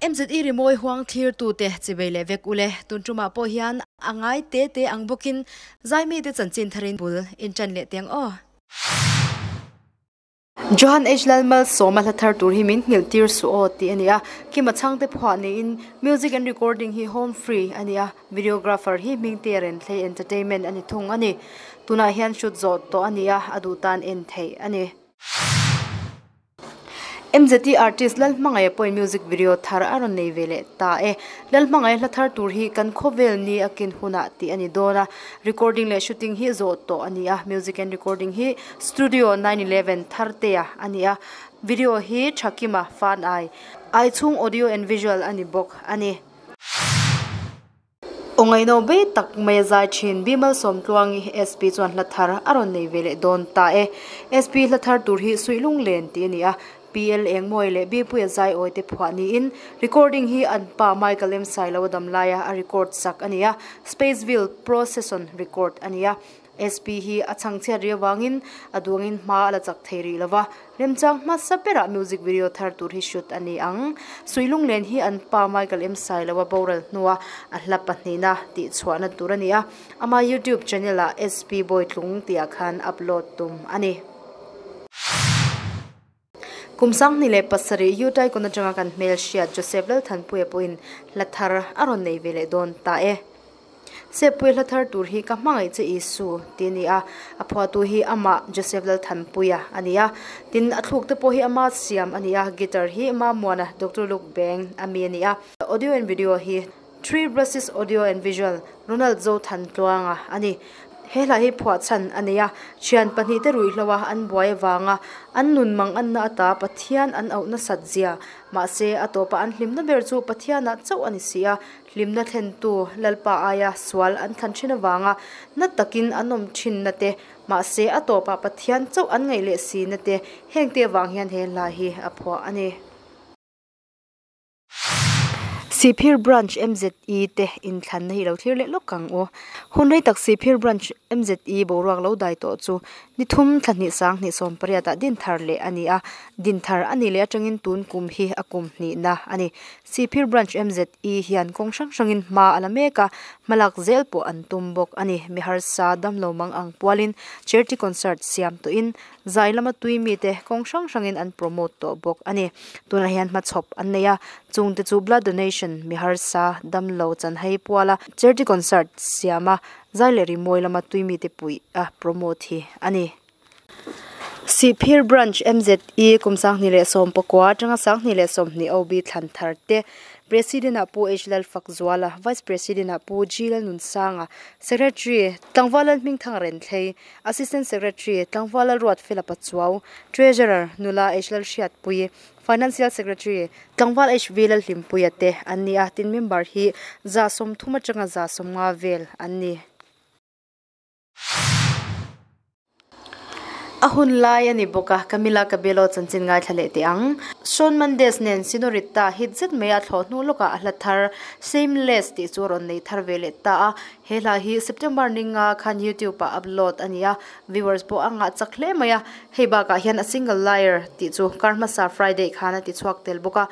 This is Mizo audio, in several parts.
MZE rimawi huang thlirtute chivei leh vek ule. Tun tumah pawh hian a ngai te te ang bawkin zaimite chanchin tharin bul intan leh teng aw. Johan H. Lalmalsawma hla thar tur hi min nghilh tir suh aw tih a ni a, Kima chhangte phuah niin music and recording hi home free a ni a, videographer hi Hmingte Renthlei Entertainment a ni thung a ni. Tunah hian shoot zawh tawh a ni a, a duh tan en theih a ni. MZT artist Lalhmangaih pawhin music video thar a rawn nei ve leh ta e. Lalhmangaih hla thar tur hi kan khawvel ni a kin hunah tih a ni dawn a, recording leh shooting hi zawh tawh a ni a, music and recording hi studio 911 Thartea a ni a, video hi Thakima Fan Ai Ai chhung audio and visual a ni bawk a ni. Aw ngaihno bei tak mai a zai thin Bimal Sawmtluangi SP chuan hla thar a rawn nei ve leh dawn ta e. SP hla thar tur hi Suihlung Len tih a ni a, PL Engmawi leh Bipuia Zaiawi te phuah niin recording hi an pa Michael M Sailo a dam laia a record sak a ni a, Spaceville Procession record a ni a. SP hi a chhangchhiat rih avangin a duangin hma a la chak thei rih lova, remchang hmasa berah music video thar tur hi shoot a ni ang. Suilunglen hi an pa Michael M Sailoa boral hnua a hla pahnihna tihchhuahna tur a ni a, ama YouTube channel ah SP Bawitlung tihah khan upload tum a ni. Kum 2007 Utah kawn atanga kan hmel hriat Joseph Lalthanpuia pawhin hla thar a rawn nei ve leh dawn ta e. Seppuia hla thar tur hi ka hmangaih che Isu tih a ni a, a phuahtu hi amah Joseph Lalthanpuia a ni a. Tin, a thluk te pawh hi ama siam a ni a, guitar hi Mamuana Doctor Luke Beng a mi a ni a. Audio and video hi Three Brushes Audio and Visual, Ronald Zothantluanga a ni. He hla hi phuahchhan a nei a, thian pahnihte ruihhlo a an buai avanga an nun mang anna ata Pathian an auh nasat zia. Mahse, a tawpah an hlimna ber chu Pathianah chauh a ni si a, hlimna thlentu Lalpa aia sual an thlan thin avanga na takin an awm thinna te, mahse a tawpah Pathian chauh an ngaih leh sina te, hengte avang hian he hla hi a phuah a ni. Sihphir Branch MZE te inthlanna hi lo thlir leh lawk ang u. Hun rei tak Sihphir Branch MZE boruak lo dai tawh chu ni thum thla hnih sang hnih sawm pariatah din thar leh a ni a, din thar a nih leh atangin tun kum hi a kum hnihna a ni. Sihphir Branch MZE hian kawng hrang hrangin hma a la mek a, hmalak zel pawh an tum bawk a ni. Mi harsa damlo mang ang pualin charity concert siam tawhin Zai lama tui mite kawng hrang hrangin an promote tawh bawk a ni. Tunah hian hmachhawp an nei a, chungte chu blood donation, mi harsa, damlo, chanhai puala charity concert siama zai leh rimawi lama tui mite puih a promote hi a ni. Sihphir Branch MZE kum 2019 atanga 2020 OB thlan thar te President-ah Pu H Lalfakzuala, Vice President-ah Pu G Lalnunsanga, Secretary Tlangval Lalhmingthang Renthlei, Assistant Secretary, Tlangval Lalruatfela Pachuau, Treasurer, Nula H Lalhriatpui, Financial Secretary, Tlangval HV Lalhlimpuia te an ni a, tin member hi 30 atanga 50 vel an ni. A hun lai a ni bawk a, Camila Cabello chanchin ngaithla leh teh ang. Shawn Mendes nen Senorita hit zet mai a thlawh hnu lawkah a hla thar Shameless tih chu a rawn nei thar ve leh ta a, He hla hi September ninga khan YouTube ah upload a ni a, viewers pawh a ngah chak hle mai a. Hei bakah hian a single Liar tih chu kar hmasa Friday khan a ti chhuak tel bawk a,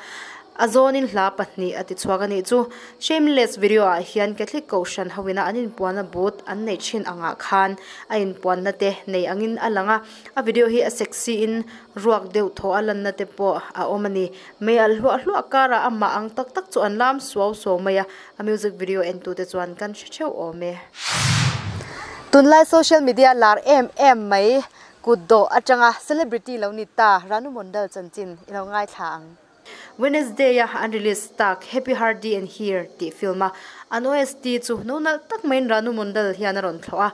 a zawnin hla pahnih a ti chhuak a nih chu. Shameless video ah hian Catholic Kohhran hoina an inpuanna booth an neih thin angah khan a inpuanna te nei angin a lang a, a video hi a sexy in ruak deuh thaw a lanna te pawh a awm a ni. Mei alh hluah hluah karah amah ang tak tak chu an lam suau suau mai a. A music video en tute chuan kan hre theuh awm e. Tunlai social media lar em em mai kut dawh atanga celebrity lo ni ta Ranu Mondal chanchin i lo ngaithla ang. Wednesday a an release tak Happy Hardy and Here tih film a an OST chu no nalh tak maiin Ranu Mondal hian a rawn thlawh a.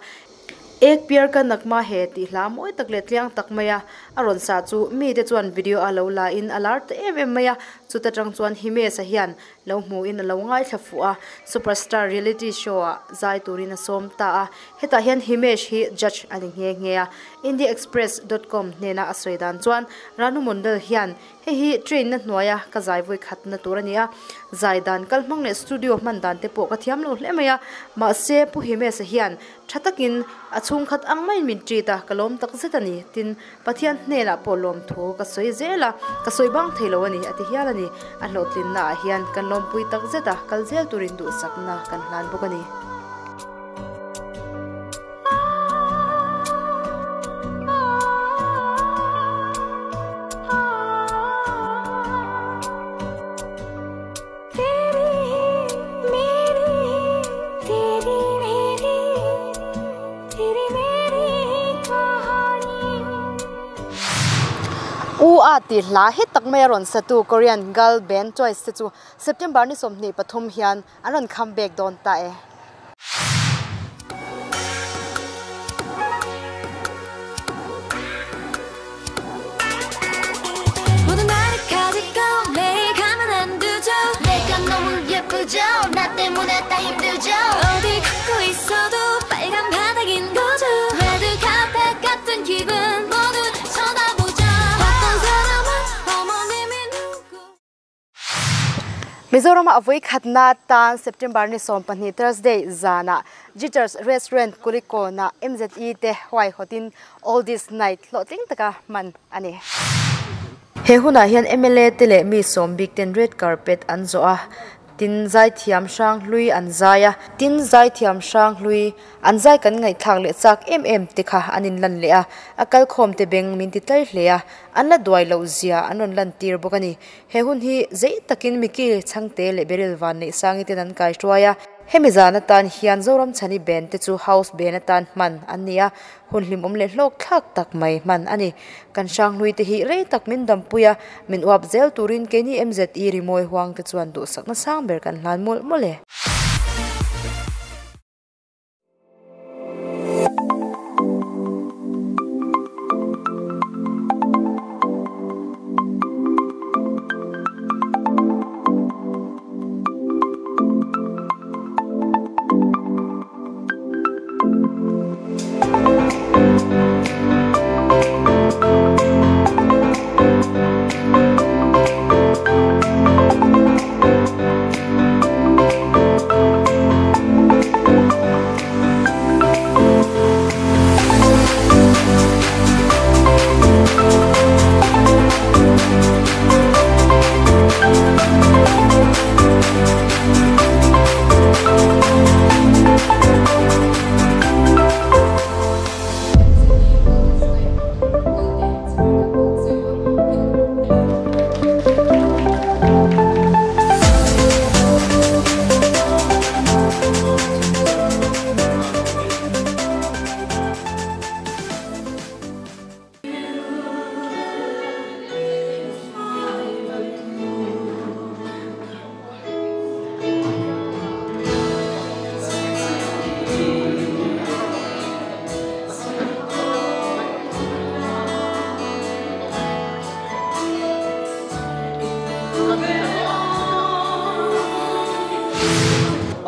Ek Pyar Ka Nagma He tih hla mawi tak leh tliang tak mai a a rawn sa chu mite chuan video a lo la in a lar ta em em mai a, chuta tang chuan Himesh-a hian Lo hmuhin a lo ngaithla fuh a, Superstar reality show ah zai turin a sawm ta a. Hetah hian Himesh hi judge a ni nghe nghe a. Indiaexpress dot com hnena a sawi dan chuan Ranu Mondal hian hei hi train na hnuaia ka zai vawi khatna tur a ni a, zai dan kal hmang leh studio hman dan te pawh ka thiam lo hle mai a, mahse Pu Himesh-a hian tha takin a chhungkhat ang maiin min treat a, ka lawm tak zet a ni. Tin, Pathian hnenah pawh lawmthu ka sawi zel a, ka sawi bang thei lo a ni, a ti hial a ni. ni. A hlawhtlinna ah hian kan lawmpui tak zet a, kal zel turin duhsakna kan hlan bawk a ni. U a tih hla hit tak mai a rawn satu Korean girl band Twice te chu September ni 23 hian an rawn comeback dawn ta e. Mizoram-a a vawi khatna tan September ni 12 Thursday zanah Jitters Restaurant Kulikawn-ah MZE te huaihawtin Oldies Night hlawhtling taka hman a ni. He hunah hian mla te leh mi sawm bik ten red carpet an zawh a, tin zaithiam hrang hlui an zai a, tin zaithiam hrang hlui an zai kan ngaihthlak leh chak em em te kha an inlan leh a, a kalkhawm te beng min ti tlai hle a, an la duai loh zia an rawn lantir bawk a ni. He hun hi zei takin Mickey Chhangte leh Beryl Vanneihsangi ten an kaihruai a. Hemi zan atan hian Zoram Chhani Band te chu House Band atan hman an ni a, hun hlimawm leh hlawk thlak tak mai hman a ni. Kan hranghlui te hi rei tak min dampui a, min uap zel turin keini MZE rimawi huang te chuan duhsakna sang ber kan hlan mawlh mawlh e.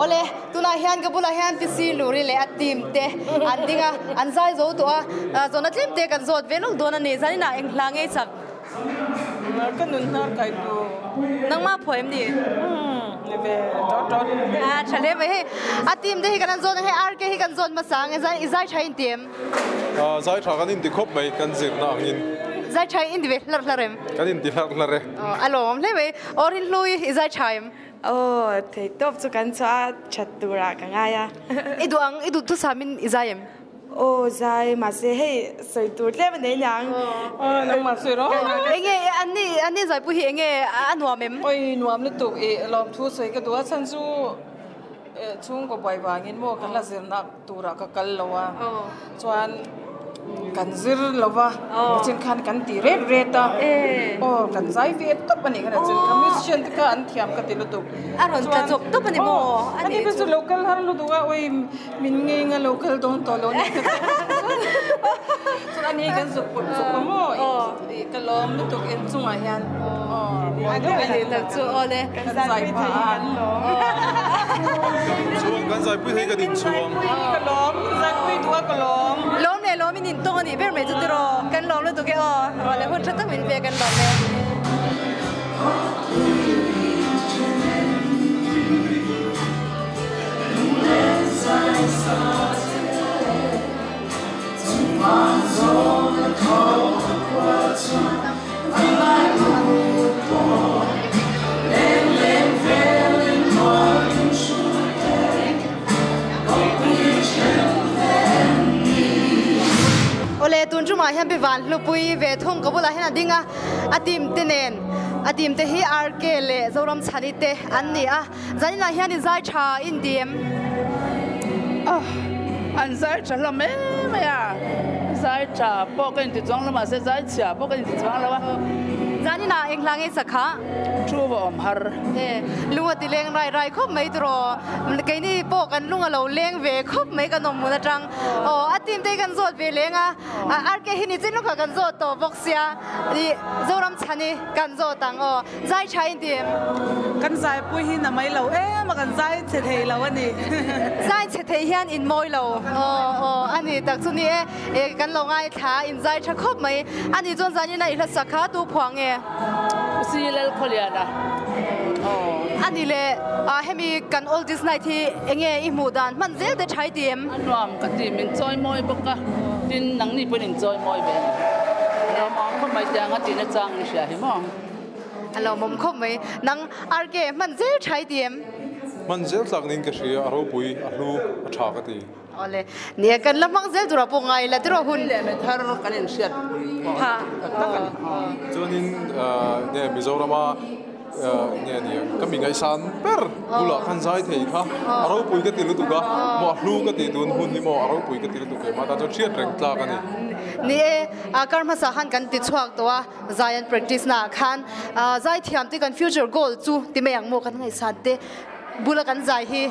Awle, tunah hian ka bulah hian PC Luri leh a team te an ding a, an zai zo tawh a, zawhna tlem te kan zawt ve lawk dawn a ni. Zaninah eng hla ngei chak? Ka nun hnar kai tu. Nangmah phuah em ni? Umm, ni ve tawt tawt. A tha hle mai hei. A team te hi kan han zawt ang hei RK hi kan zawt hmasa ang e zai i zai tha in ti em? Zai tha kan inti khawp mai kan zirna angin. Zai tha in ti ve hlarh hlarh em? Kan inti hlarh hlarh e. A lawmawm hle mai. Aw Rinhlui i zai tha em? Aw theihtawp chu kan chhuah a that turah ka ngai a. I duh ang i duh thusam in i zai em? Aw zai mahse hei sawi tur tlem a nei niang. Aw nangmah sawi rawh. Enge anni anni zaipui hi enge a nuam em? Oi nuam lutuk i lawmthu sawi ka duh a chhan chu chhungkaw buai vangin maw ka hla zirna turah ka kal lo a chuan kan zir lo va nichin khan kan ti ret ret a aw kan zai ve tawp a nih kha nichin kha musician te kha an thiam ka ti lutuk a rawn tla chawp tawp a ni maw ani chu lo kal har lutuk a oi Min ngei nga lo kal dawn tawh lo nih ka ti. Chuan ani kan zuk pawlh chuk a maw i ka lawm lutuk en chungah hian aw deuh a ni tak chu aw le. Kan zai pah a. Chhuang kan zaipui thei kan inchhuang. Ka lawm zaipui duh a ka lawm. Lawm leh lawm in intawng a nih ber mai chu tiraw kan lawm lutuk e aw aw le hun tha tak min pe kan lawm e. lamah hian pi van hlupui ve thung ka bulah hian a ding a, a team te nen a team te hi RK leh Zoram Chhani te an ni a, zaninah hian in zai tha in ti em? Ah, an zai tha hlawm em mai a, zai tha pawh ka inti chuang lo mahse zai chhia pawh ka inti chuang lo a. Zaninah eng hla ngei sak kha? Thu va awm har. E, lung a ti leng rai rai khawp mai tiraw? Keini pawh kan lung a lo leng ve khawp mai kan awm hmun atang. Aw, a team te hi kan zawt ve leng a, RK hi ni chin lawkah kan zawt tawh bawk sia, ih Zoram chhani kan zawt ang aw, zai tha in ti em? Kan zaipui hi na mai lo em a, kan zai chhe thei lo a ni. Zai chhe thei hian in mawi lo aw aw a ni tak chu ni e, e kan lo ngaithla in zai tha khawp mai a ni chuan zanin a i hlasak kha tu phuah nge? Si Lalkhawliana aw. A ni le, hemi kan Oldies Night hi enge i hmuh dan hman zel te tha i ti em? A nuam ka ti, min chawi mawi bawk a, tin nangni pawhin in chawi mawi ve a ni. A lawmawm khawp mai tiang a tihna chang i hria hi maw? A lawmawm khawp mai. Nang RK hman zel tha i ti em? Hman zel tlak niin ka hria, a ropui, a hlu, a tha ka ti. Awle, nia kan la hmang zel tura pawh ngai la tiraw hun. Leh mi thar kan inhriat pawh tak a ni. Chuanin nge Mizorama nge nia ka mi ngaihsan ber bulah khan zai thei kha a ropui ka ti lutuk a, maw a hlu ka ti tun hun hi maw a ropui ka ti lutuk keimah tan chuan hriat reng tlak a ni. Ni e, kar hmasa khan kan ti chhuak tawh a, zai an practice naah khan zai thiam te kan future goal chu ti mai ang maw kan ngaihsan te bula kan zai hi.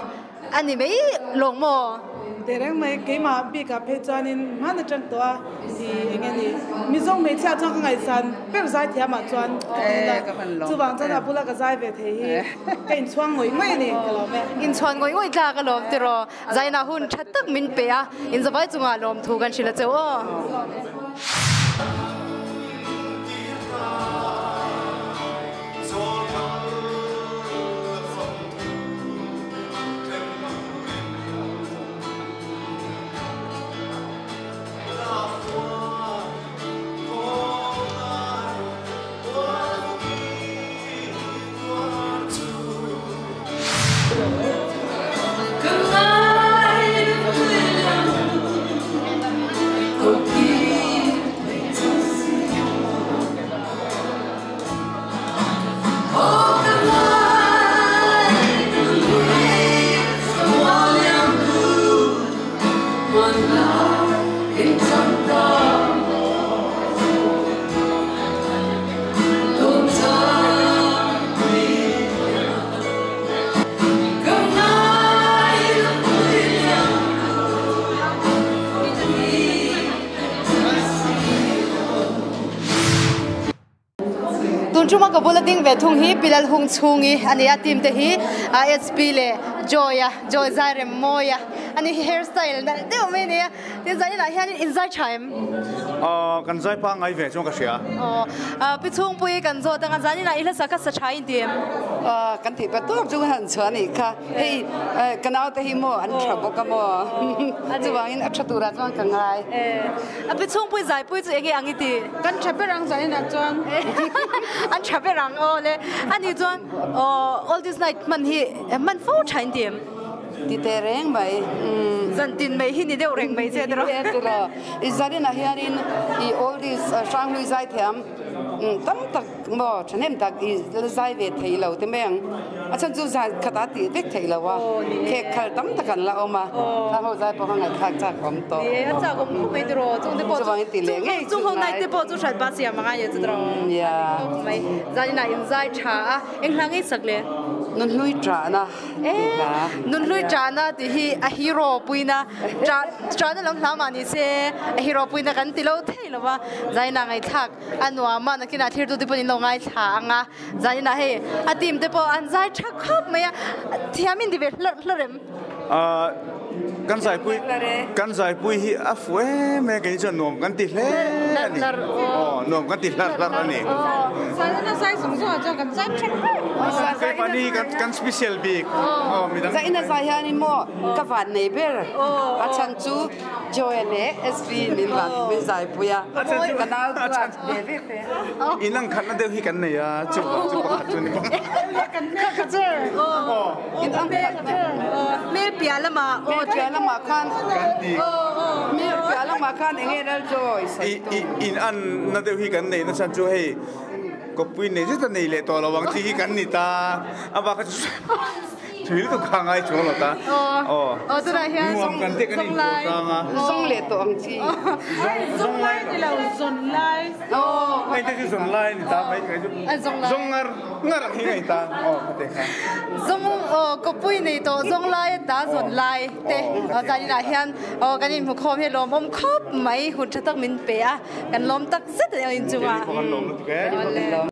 A ni mai lawng maw? Tehreng mai, keimah bikah phei chuanin hman atang tawh a i eng nge ni, Mizo hmeichhia chuan ka ngaihsan ber zai thiamah chuan ka tun a, chuvang chuan a bula ka zai ve thei hi ka inchhuang ngawih ngawih a ni, ka lawm e. Inchhuan ngawih ngawih tlak a lawm tiraw, zainah hun tha tak min pe a, inzavai chungah lawmthu kan hrilh a cheu aw. Tun tuma ka bula ding ve thung hi Pilal Hung chhungi a ni a, team te hi ISP leh Joy a, Joy zai rem mawi a, ani hi hair style nalh deuh mai a ni a, tin zan inah hian in zai tha em? Aw kan zai pangngai ve chuan ka hria. Aw pi chhungpui kan zawt anga zan inah i hlasa kha sa tha in ti em? Aw kan tih pa tawp chu ka han chhuah a nih kha. Hei ka naute hi maw an tha bawk a maw chuvangin a tha turah chuan ka ngai. A pi chhungpui zaipui chu enge ang i ti? Kan tha ber ang zanin ah chuan. An tha ber ang aw le. Ani chuan Oldies Night hman hi hman fo tha in ti em? Ti teh reng mai. Zan tin mai hi ni deuh reng mai che tiraw. Tiraw. I zanin ah hianin i Oldies Hranghlui zaithiam tam tak Maw thahnem tak i la zai ve thei lo te mai ang. A chhan chu zan khat a tih vek theih lo a, khek khal tam tak an la awm a, thla ho zai pawh kha ngaihthlak chak awm tawh. Ni e, a chak awm khawp mai tiraw, chung te pawh chu, chung ho night te pawh chu hrat ba siam a ngai e chu tiraw. Nia. Khawp mai. Zaninah in zai tha a, eng hla ngei sak le? Nunhlui ṭahna tih hla. Nunhlui ṭahna tih hi a hero puina, ṭahna lam hla mah ni se a hero puina kan ti lo thei lo va, zaninah ngaihthlak. A nuam a, nakinah thirtute pawhin in lo ngaithla ang a, zaninah hei a team te pawh an zai tha khawp mai a, thiam in ti ve hlarh hlarh em? Kan zaipui kan zaipui hi a fuh em em kei chuan nuam kan ti hle a ni. Aw nuam kan ti hlarh hlarh a ni. Zanin a zai zawng zawngah chuan kan zai tha ber. Keimahni kan special bik. Aw midang. Zain a zai hianin maw ka van nei ber a chhan chu Joy leh SV min van min zaipui a, ka nau chuan ve vek ve. In ang khatna deuh hi kan nei a, chu vang chu pakhat chu ni bawk. In ang khatna. Hmel piah lamah. Hmel piah lamah khan. Kan ti. Hmel piah. Piah lamah khan enge Lal Joy sawi tu? In an na deuh hi kan neih nachhan chu hei kawppui nei zet a nei leh tawh lo ang chi hi kan ni ta a bak kha chu thui lutuk kha ngai chuang lo ta. Aw nuam kan te kan inpawh tlang a. Zawng leh tawh ang chi. Zawng lai ni lo zawn lai. Hei te chu zawn lai a ni ta mai kai chu zawng ngar ngar ang hi ngai ta aw khate kha. Zawng aw kawppui nei tawh zawng lai a ta zawn lai te zaninah hian aw kan inhmu khawm hi lawmawm khawp mai hun tha tak min pe a kan lawm tak zet a ni inchungah. Keini pawh kan lawm lutuk e.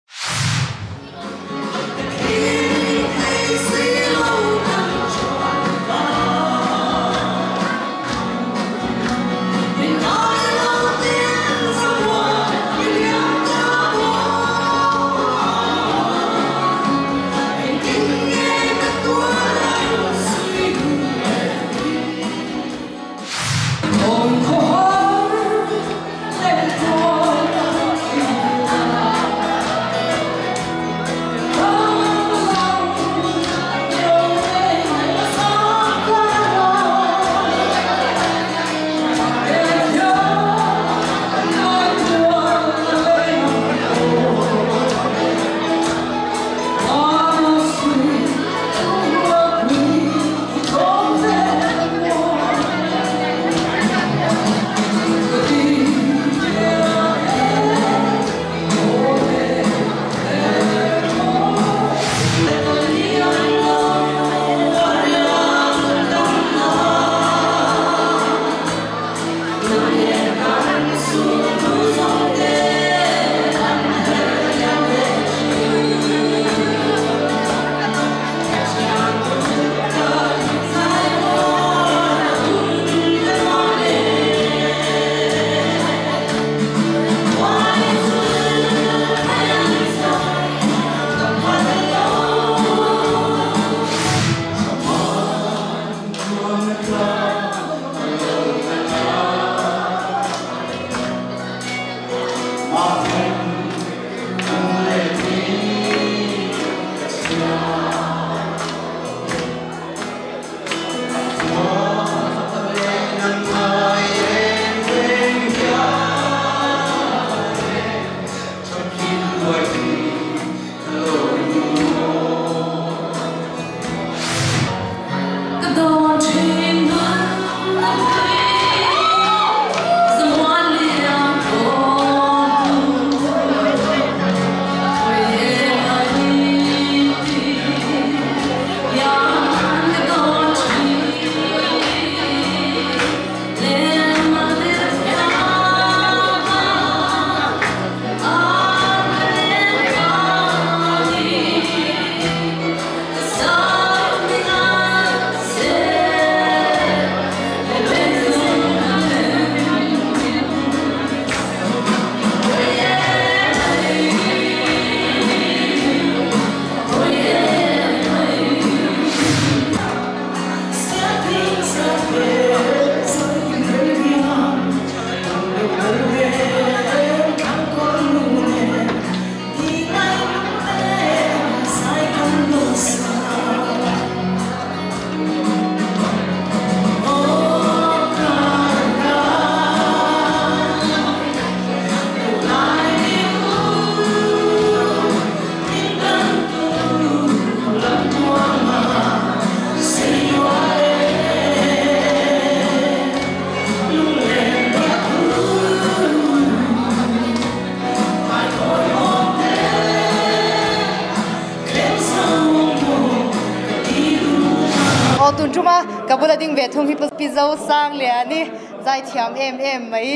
Aw tun tuma ka bula ding ve thung hi Pi Zosangliani zaithiam em em mai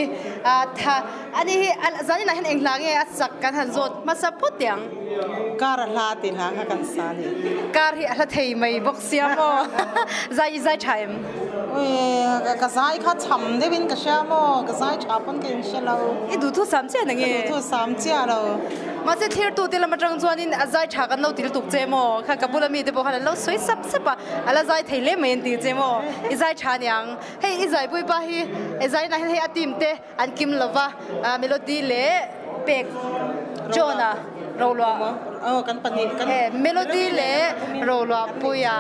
a tha ani hi zaninah hian eng hla nge a chak kan han zawt hmasa phawt teh ang. Kar a hla tih hla kha kan sa a ni. Kar hi a hla thei mai bawk sia maw zai i zai tha em? Ui ka zai kha cham deuhin ka hria maw ka zai tha pawn ka inhre lo. I duhthu sam chiah na nge? Ka duhthu sam chiah lo. Mahse thirtute lam atang chuanin a zai tha kan lo ti lutuk che maw? Kha ka bula mite pawh khan an lo sawi sap sap a, a la zai thei hle mai an ti che maw? I zai tha aniang. Hei i zaipui pa hi i zainah hian hei a team te an kim lova, Melody leh Pek John-a Roluah. Aw kan pahnih kan Melody leh Roluahpuia.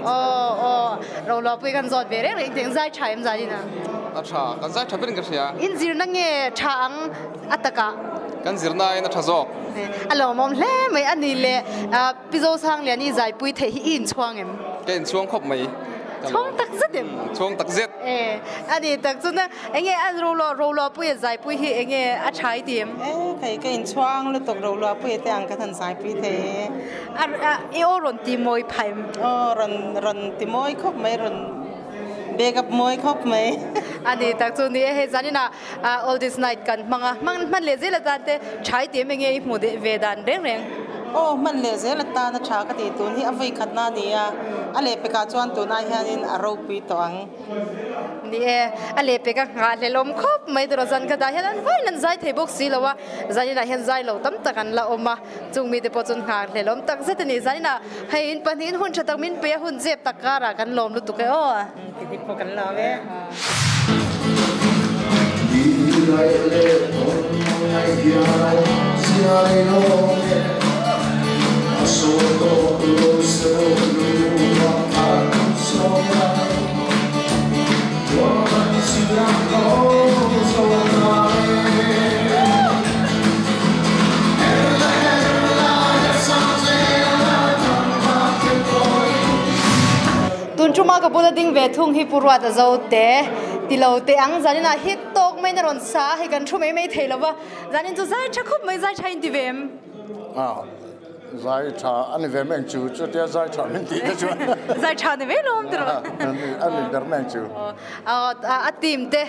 Aw aw Roluahpui kan zawt ve reng reng teng zai tha em zanin a? A tha, kan zai tha berin ka hria. In zirna nge tha ang a takah? Kan zirna aiin a tha zawk. A lawmawm hle mai a ni le. Pi Zosangliani zaipui theih hi i inchhuang em? Ka inchhuang khawp mai. Chhuang tak zet em? Chhuang tak zet. E, a ni tak chu na enge a Roluah Roluahpuia zaipui hi enge a tha i ti em? E, kei ka inchhuang lutuk Roluahpuia te ang ka han zaipui thei e. A, i aw rawn ti mawi phah em? Aw, rawn rawn ti mawi khawp mai, rawn back up mawi khawp mai. A ni tak chu ni e, hei zaninah Oldies Night kan hmang a, hman hman leh zel atan te tha i ti em enge i hmuh deh ve dan reng reng? Aw, hman leh zel atan a tha ka ti, tun hi a vawi khatna a ni a, a lehpekah chuan tunah hianin a ropui tawh ang. Ni e, a lehpek a nghahhlelawm khawp mai tawh zan khatah hian an vawiin an zai thei bawk si lo a, zaninah hian zai lo tam tak an la awm a, chung mite pawh chuan nghahhlelawm tak zet a ni. Zaninah hei in pahnihin hun tha tak min pe a, hun zep tak karah kan lawm lutuk e aw. Tidik pawh kan lawm e. Tun tuma ka bula ding ve thung hi Pu Ruat a zo te ti lo teh ang zaninah hit tawk maiin a rawn sa a, hei kan thu mai mai thei lo va, zanin chu zai tha khawp mai, zai tha in ti ve em? A, zai tha a ni ve mai ang chu, chutia zai tha min tih te chuan. Zai tha ni mai lo awm tiraw? A ni ber mai ang chu. A team te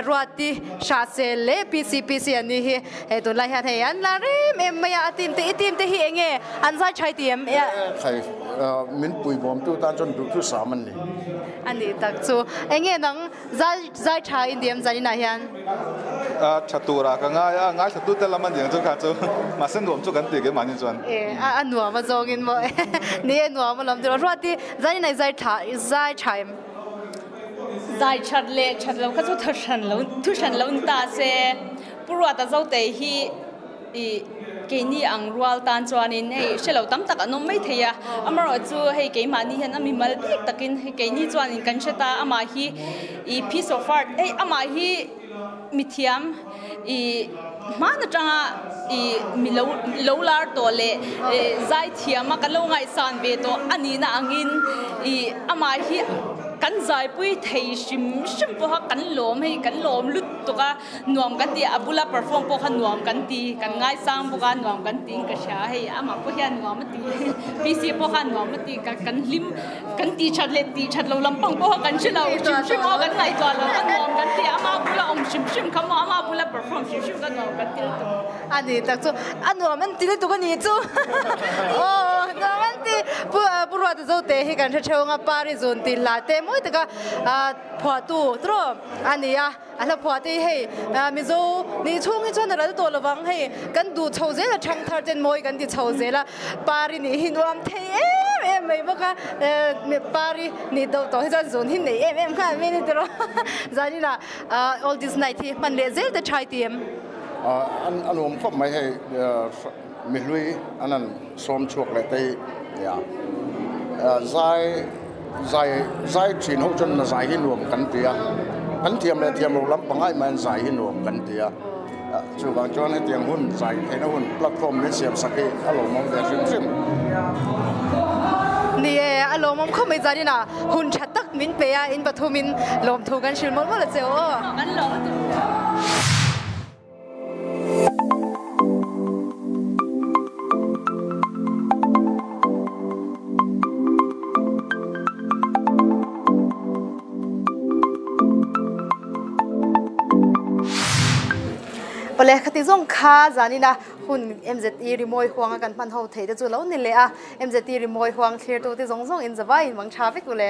Ruati, Hrahsel leh PCPC an ni hi hei tunlai hian hei an la rem em mai a, a team te i team te hi eng nge an zai tha i ti em? Khai min puibawmtu tan chuan duhthusam an ni. A nih tak chu eng nge nang zai zai tha i ti em zaninah hian? A tha turah ka ngai a, ngaithla tute lam a ni ang chu kha chu mahse nuam chu kan ti keimahni chuan. E a nuam a zawngin maw ni e nuam a lawm tiraw Ruati zaninah i zai tha i zai tha em? Zai that leh that lo kha chu thu hran lo thu hran lo ni ta se Pu Ruata Zotei hi ih keini ang rual tan chuanin hei hre lo tam tak an awm mai thei a, amaherawhchu hei keimahni hian a mimal bik takin hei keini chuanin kan hre ta amah hi ih piece of art hei amah hi mithiam ih hman atanga ih mi lo lo lar tawh leh ih zaithiam a kan lo ngaihsan ve tawh a nihna angin ih amah hi kan zaipui thei hrim hrim pawha kan lawm hei kan lawm lutuk a nuam kan ti a bula perform pawh kha nuam kan ti kan ngaisang bawk a nuam kan tiin ka hria hei amah pawh hian nuam a ti PC pawh kha nuam a ti ka kan hlim Kan tih that leh tih that lo lampang pawh kha kan hre lo, hrim hrim aw kan ngaihtuah lo, a nuam kan ti a, ama bula awm hrim hrim kha maw, ama bula perform hrim hrim kha nuam kan ti lutuk. A ni tak chu, a nuam an ti lutuk a ni chu, aw nuam an ti, Pu Pu Ruata Zote hi kan hre theuh ang a, Pari zun tih hla te mawi taka phuahtu tawh a ni a. A hla phuah te hi hei Mizo nih chhung hi chuan a ral tawh lovang hei kan duh chho zel a thang thar ten mawi kan ti chho zel a pari nih hi nuam thei em em mai bawk a pari nih deuh tawh hi chuan zun hi nei em em nghal mai a ni tiraw zaninah oldies night hi hman leh zel te tha i ti em? A nuam khawp mai hei mihlui an han sawm chhuak leh te hi nia zai Zai zai thin ho chuan na zai hi nuam kan ti a, kan thiam leh thiam lo lam pangai maiin zai hi nuam kan ti a, chuvang chuan hetiang hun zai theihna hun platform min siam sak hi a lawmawm ve hrim hrim. Ni e, a lawmawm khawp mai zanin ah hun tha tak min pe a, in pathumin lawmthu kan hrilh mawlh mawlh a che aw. Kan lawm a tum. Pawle khati zawng kha zanina hun MZE rimawi huanga kan hman ho thei te chu lo ni leh a, MZE rimawi huang thlir tu te zawng zawng in zavai in mang tha vek u le.